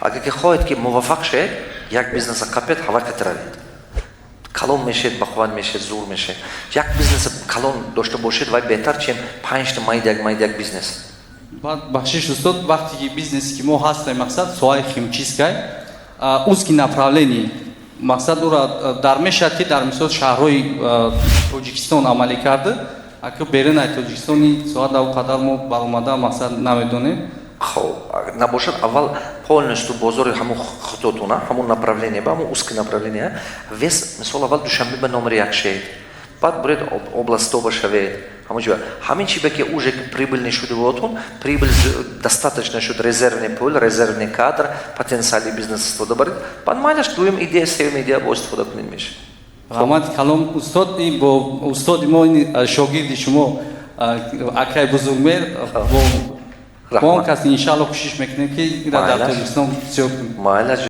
Агар ки хоҳед, ки муваффақ шавед, як бизнеса қапед, ҳавақат равед, калон мешед, бахувват мешед, зур мешед. Як бизнеси калон дошта бошед, вай беҳтар, чем панҷта майда майда бизнес. Баъд, бахшиш, устод, вақте ки бизнесе ки мо ҳастем, мақсад, соҳаи химчисткай, узкий направление, мақсад, ура дар мешавад, ки дар мисол шаҳрҳои Тоҷикистон амалӣ карда, ака берунаи Тоҷикистони соҳа дар қадар мо баромада, мақсад, намедонем. Хоб, набошад, аввал полностью бозори ҳамун худотуна, ҳамун направление ба ҳамун узкий направление вес, мисол, аввал Душанбе ба номери як шавед, баъд буред областҳо ба шавед, ҳамон ҷо ҳамин чи ба ки уже прибыльный шуди вотун, прибыль достаточно шуд, резервный пул, резервный кадр, потенциали бизнес истифода баред, баъд майлаш дуюм идея, сеюм идея бо истифода кунед, мешавад. Раҳмати калом, устод. Ин бо устоди мо, ин шогирди шумо, акай Бузургмер, бо он кас иншаалло кӯшиш мекунем, ки ира дар Тоҷикистон зиёд кунем. Майлаш.